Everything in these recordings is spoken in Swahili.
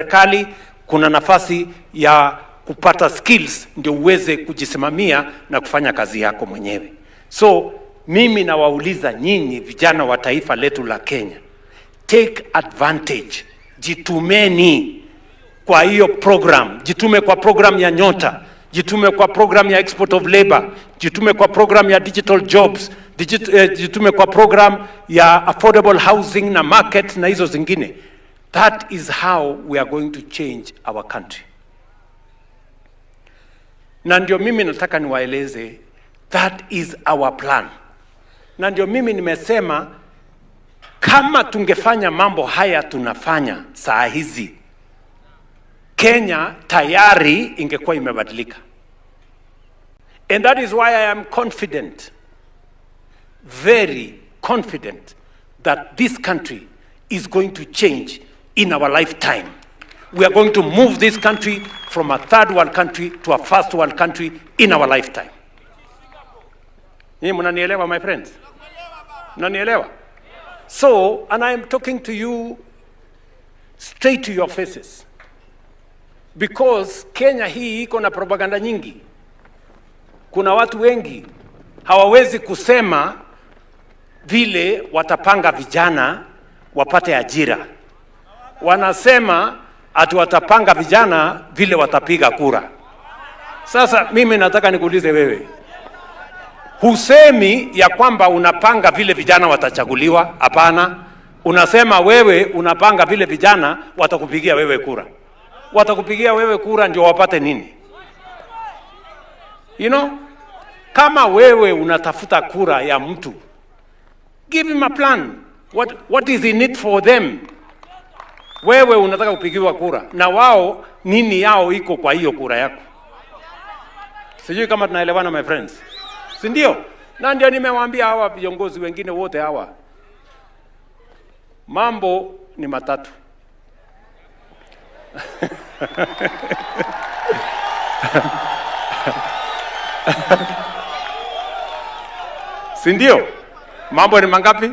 Serikali, kuna nafasi ya kupata skills ndio uweze kujisimamia na kufanya kazi yako mwenyewe. So mimi nawauliza nyinyi vijana wa taifa letu la Kenya, take advantage, jitumeni kwa hiyo program, jitume kwa program ya Nyota, jitume kwa program ya export of labor, jitume kwa program ya digital jobs, jitume kwa program ya affordable housing na market na hizo zingine. That is how we are going to change our country. Na ndio mimi nataka niwaeleze, that is our plan. Na ndio mimi nimesema kama tungefanya mambo haya tunafanya saa hizi, Kenya tayari ingekuwa imebadilika. And that is why I am confident, very confident, that this country is going to change in our lifetime. We are going to move this country from a third world country to a first world country in our lifetime. Nyinyi mnanielewa, my friends? Mnanielewa? So, and I am talking to you straight to your faces, because Kenya hii iko na propaganda nyingi. Kuna watu wengi hawawezi kusema vile watapanga vijana wapate ajira. Wanasema ati watapanga vijana vile watapiga kura. Sasa mimi nataka nikuulize wewe, husemi ya kwamba unapanga vile vijana watachaguliwa? Hapana, unasema wewe unapanga vile vijana watakupigia wewe kura. Watakupigia wewe kura ndio wapate nini? Kama wewe unatafuta kura ya mtu, give him a plan. What is in it for them? Wewe unataka kupigiwa kura na wao nini yao iko kwa hiyo kura yako? Sijui kama tunaelewana, my friends, si ndio? Na ndio nimewaambia hawa viongozi wengine wote hawa, mambo ni matatu. Si ndio? Mambo ni mangapi?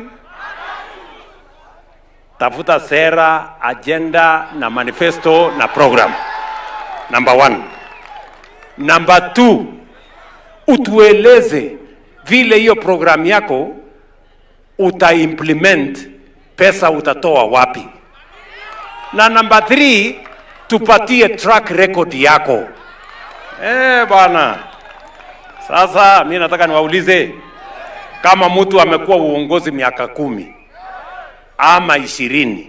Tafuta sera, agenda na manifesto na program. Number one. Number two, utueleze vile hiyo program yako utaimplement, pesa utatoa wapi? Na number three, tupatie track record yako. Bwana. Sasa mi nataka niwaulize, kama mtu amekuwa uongozi miaka 10 ama 20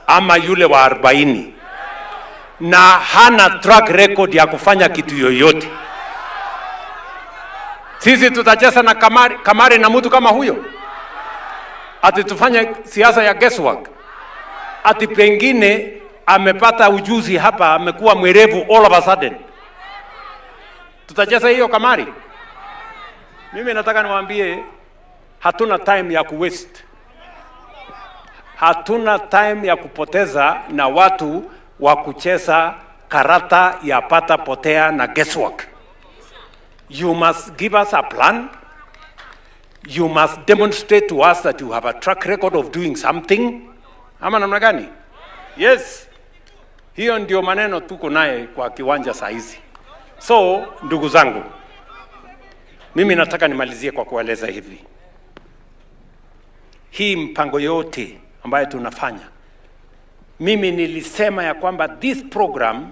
ama yule wa 40 na hana track record ya kufanya kitu yoyote, sisi tutacheza na kamari, kamari na mtu kama huyo? Ati tufanye siasa ya guesswork? Ati pengine amepata ujuzi hapa, amekuwa mwerevu all of a sudden, tutacheza hiyo kamari? Mimi nataka niwaambie, hatuna time ya kuwaste, hatuna time ya kupoteza na watu wa kucheza karata ya pata potea na guesswork. You must give us a plan. You must demonstrate to us that you have a track record of doing something. Ama namna gani? Yes. Hiyo ndio maneno tuko naye kwa kiwanja saa hizi. So, ndugu zangu, mimi nataka nimalizie kwa kueleza hivi. Hii mpango yote ambayo tunafanya, mimi nilisema ya kwamba this program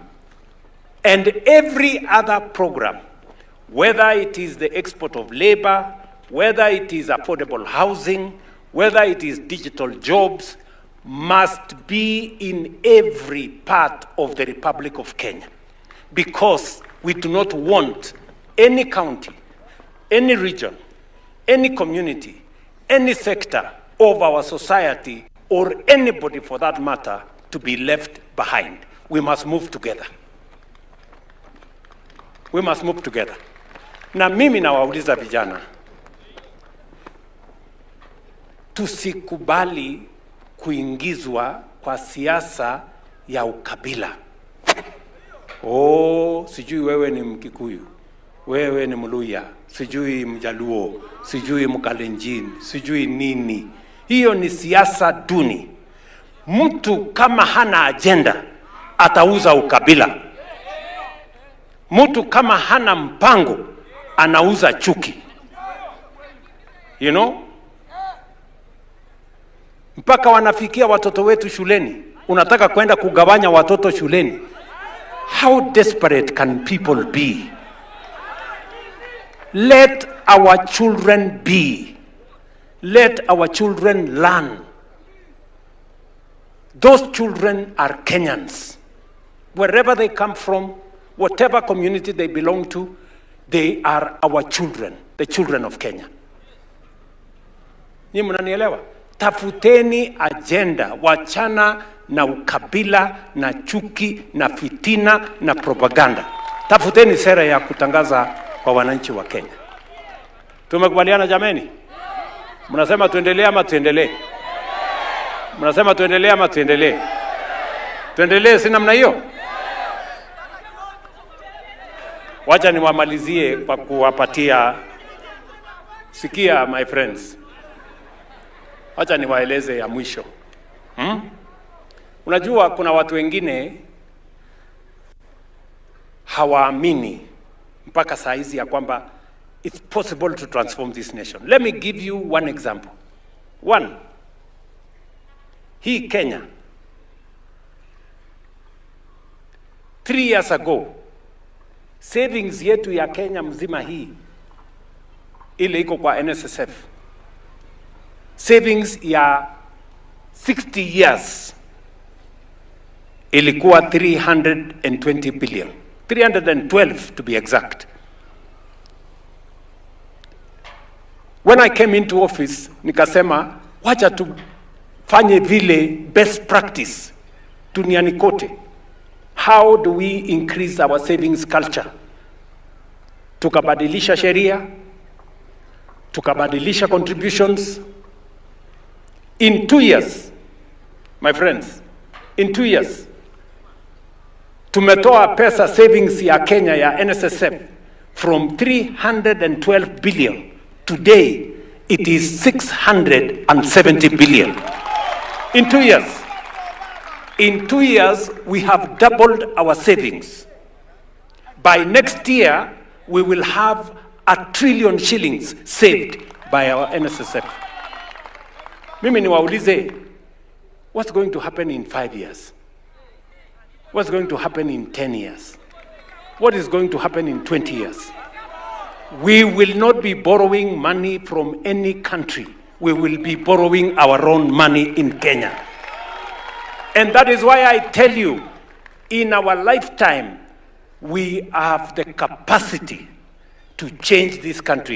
and every other program, whether it is the export of labor, whether it is affordable housing, whether it is digital jobs, must be in every part of the Republic of Kenya. Because we do not want any county, any region, any community, any sector of our society, or anybody for that matter, to be left behind. We must move together. We must move together. Na mimi nawauliza vijana, tusikubali kuingizwa kwa siasa ya ukabila. Oh, sijui wewe ni Mkikuyu, wewe ni Mluya, sijui Mjaluo, sijui Mkalenjin, sijui nini. Hiyo ni siasa duni. Mtu kama hana agenda atauza ukabila. Mtu kama hana mpango anauza chuki. Mpaka wanafikia watoto wetu shuleni, unataka kwenda kugawanya watoto shuleni. How desperate can people be? Let our children be. Let our children learn. Those children are Kenyans. Wherever they come from, whatever community they belong to, they are our children, the children of Kenya. Nyi mnanielewa? Tafuteni agenda, wachana na ukabila na chuki na fitina na propaganda. Tafuteni sera ya kutangaza kwa wananchi wa Kenya. Tumekubaliana jameni? Mnasema tuendelee ama tuendelee? Mnasema tuendelee ama tuendelee? Tuendelee, si namna hiyo? Wacha niwamalizie kwa kuwapatia. Sikia my friends, wacha niwaeleze ya mwisho. Unajua kuna watu wengine hawaamini mpaka saa hizi ya kwamba it's possible to transform this nation. Let me give you one example. One. Hii Kenya 3 years ago, savings yetu ya Kenya mzima hii ile iko kwa NSSF, savings ya 60 years ilikuwa 320 billion, 312 to be exact. When I came into office nikasema wacha tufanye vile best practice duniani kote. How do we increase our savings culture? Tukabadilisha sheria, tukabadilisha contributions. In 2 years, my friends, in 2 years tumetoa pesa savings ya Kenya ya NSSF from 312 billion, today it is 670 billion. In 2 years. In 2 years, we have doubled our savings. By next year, we will have 1 trillion shillings saved by our NSSF. Mimi niwaulize, what's going to happen in 5 years? What's going to happen in 10 years? What is going to happen in 20 years? We will not be borrowing money from any country. We will be borrowing our own money in Kenya. And that is why I tell you, in our lifetime, we have the capacity to change this country.